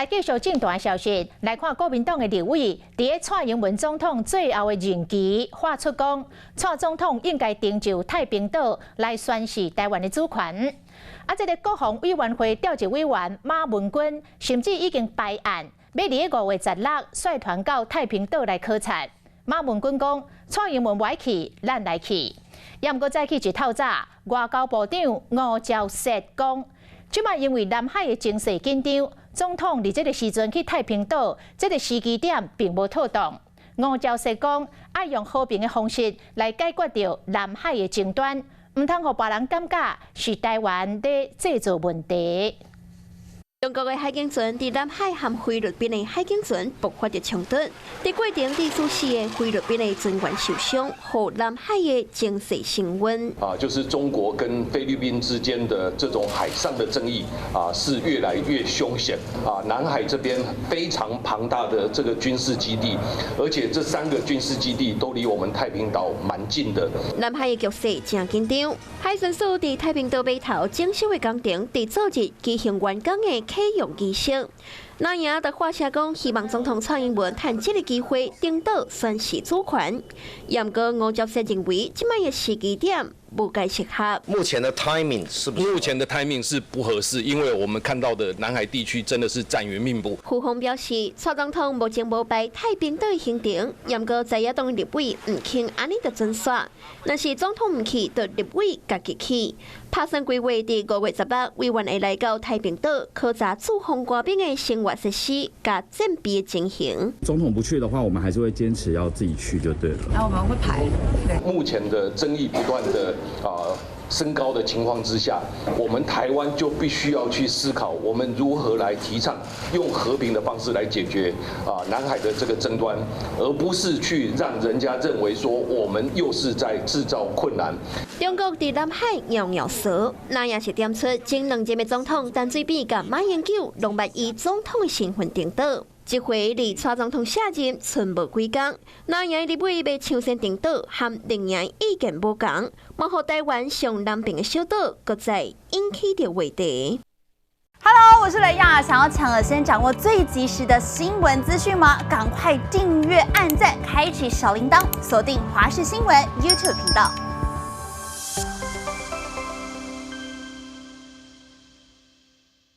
來繼續政壇消息，來看國民黨的立委，佇咧蔡英文總統最後的任期發出講，蔡總統應該登就太平島來宣示臺灣的主權。啊，這个國防委員會召集委員馬文君，甚至已經排案，欲佇咧5月16率團到太平島來考察。馬文君講，蔡英文無去，咱來去。也毋過早起一透早，外交部長吳釗燮講，這擺因為南海的情勢緊張，總統佇這个時陣去太平島，這个時機點並無妥當。吳釗燮講，愛用和平的方式來解決著南海的爭端，毋通予別人感覺是臺灣咧製造問題。中國的海警船佇南海和菲律賓的海警船爆發著衝突，佇過程致使四个菲律賓的船員受傷，予南海的情勢升溫。啊，就是中國跟菲律賓之間的這種海上的爭議啊，是越來越兇險啊。南海這邊非常龐大的這個軍事基地，而且這三個軍事基地都離我們太平島蠻近的。南海的局勢誠緊張，海巡署佇太平島碼頭整修的工程，佇昨日舉行完工的啟用儀式。藍營就發聲講，希望總統蔡英文趁這个機會登島宣示主權。毋過吳釗燮認為，這擺的時機點無蓋適合。目前的 timing 是不是？目前的 timing 是不合適，因為我們看到的南海地區真的是戰雲密布。胡鴻表示，蔡總統目前無排太平島的行程，毋過在野黨立委毋肯按呢就準煞。若是總統毋去，就立委家己去。拍算規劃佇5月16，委員會來到太平島考察駐防官兵的生活設施佮戰備的情形。總統不去的話，我們還是會堅持要自己去就對了。那我們會排。目前的爭議不斷的升高的情況之下，我們台灣就必須要去思考，我們如何來提倡用和平的方式來解決南海的這個爭端，而不是去讓人家認為說我們又是在製造困難。中國佇南海搖搖趖，那也是點出前兩任的總統陳水扁佮馬英九攏捌以總統的身份登島。這回離蔡總統卸任賰無幾工，藍營立委欲搶先登島，和綠營意見無仝，嘛予臺灣上南邊的小島閣再引起著話題。 Hello，我是雷亞，想要搶先掌握最及時的新聞資訊嗎？趕快訂閱、按讚、開啟小鈴鐺，鎖定華視新聞 YouTube 頻道。